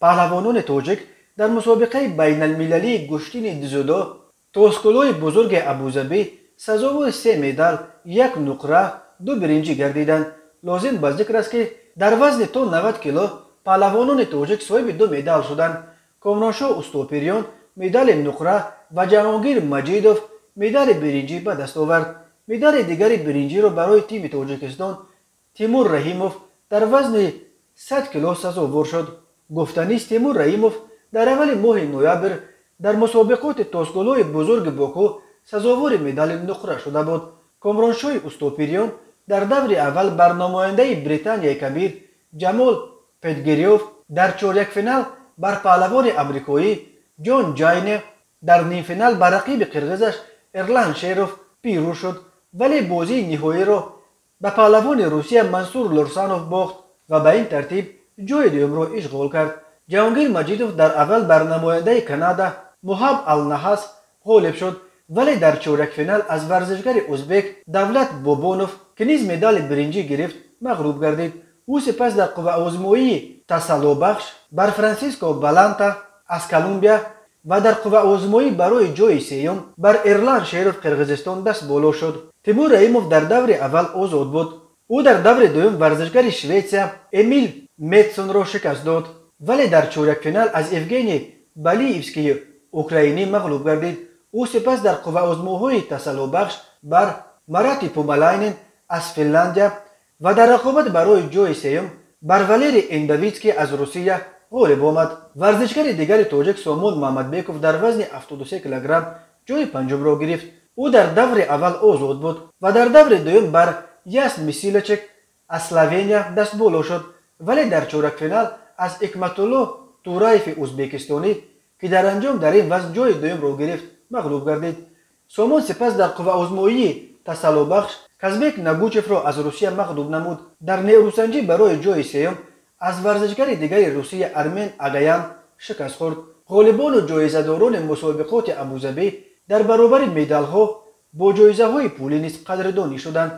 Паҳлавонони тоҷик дар мусобиқаи байналмилалии гӯштини дзюдо тоскулои бузурги Абузабӣ сазовори се медал, як нуқра, ду биринҷӣ гардиданд. Лозим ба зикр аст, ки дар вазни то 90 кило паҳлавонони тоҷик соҳиби ду медал шуданд. Комроншоҳ Устопирён медали нуқра ва Ҷаҳонгир Маҷидов медали биринҷӣ ба даст овард. Медали дигари биринҷиро барои тими Тоҷикистон Тимур Раҳимов дар вазни 100 кило сазовор шуд. Гуфтанист, Тимур Раҳимов дар аввали моҳи ноябр дар мусобиқоти тоскулои бузурги Боку сазовори медали нуқра шуда буд. Комроншоҳи Устопирён дар даври аввал бар намояндаи Британияи Кабир Ҷамол Петгирёв, дар чорякфинал бар паҳлавони амрикоӣ Ҷон Ҷайне, дар нимфинал бар рақиби қирғизаш Эрлан Шеров пирӯз шуд, вале бозии ниҳоиро ба паҳлавони Русия Мансур Лурсанов бохт ва ба ин тартиб ҷои дуюмро ишғол кард. Ҷаҳонгир Маҷидов дар аввал бар намояндаи Канада Муҳаб Алнаҳас ғолиб шуд, вале дар чорякфинал аз варзишгари узбек Давлат Бобонов, ки низ медали биринҷӣ гирифт, мағлуб гардид. Ӯ сипас дар қувваозмоии тасаллобахш бар Франсиско Баланта аз Колумбия ва дар қувваозмоӣ барои ҷои сеюм бар Эрлан Шеров Қирғизистон даст боло шуд. Тимур Раҳимов дар даври аввал озод буд. Ӯ дар даври дуюм варзишгари Шветсия Эмил Метсонро шикаст дод, вале дар чорякфинал аз Евгений Балиевскии украинӣ мағлуб гардид. Ӯ сипас дар қувваозмоҳои тасаллобахш бар Марати Пумалайнен аз Финляндия ва дар рақобат барои ҷои сеюм бар Валерий Эндавицкий аз Русия ғолиб омад. Варзишгари дигари тоҷик Сомон Муҳаммадбеков дар вазни 73 килограмм ҷои панҷумро гирифт. Ӯ дар даври аввал озод буд ва дар даври дуюм бар Яс Мисилачек аз Словения дастболо шуд, вале дар чорякфинал аз Ҳикматулло Тураеви узбекистонӣ, ки дар анҷом дар ин вазн ҷои дуюмро гирифт, мағлуб гардид. Сомон сипас дар қувваозмоии тасаллобахш Казбек Нагучевро аз Русия мағлуб намуд. Дар нерӯсанҷӣ барои ҷои сеюм аз варзишгари дигари Русия Армен Агаян шикаст хӯрд. Ғолибону ҷоизадорони мусобиқоти Абузабӣ дар баробари медалҳо бо ҷоизаҳои пулӣ низ қадрдонӣ шуданд.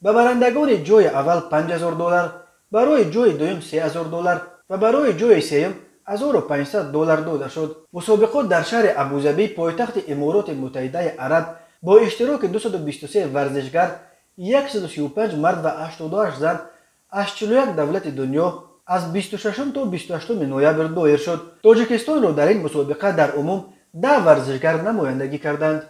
Ба барандагони ҷои аввал 5000 доллар, барои ҷои дуюм 3000 доллар ва барои ҷои сеюм 1500 доллар дода шуд. Мусобиқот дар шаҳри Абузабӣ, пойтахти Имороти Муттаҳидаи Араб, бо иштироки 223 варзишгар, 135 мард ва 88 зан аз 41 давлати дунё аз 26 то 28 ноябр доир шуд. Тоҷикистонро дар ин мусобиқа дар умум 10 варзишгар намояндагӣ карданд.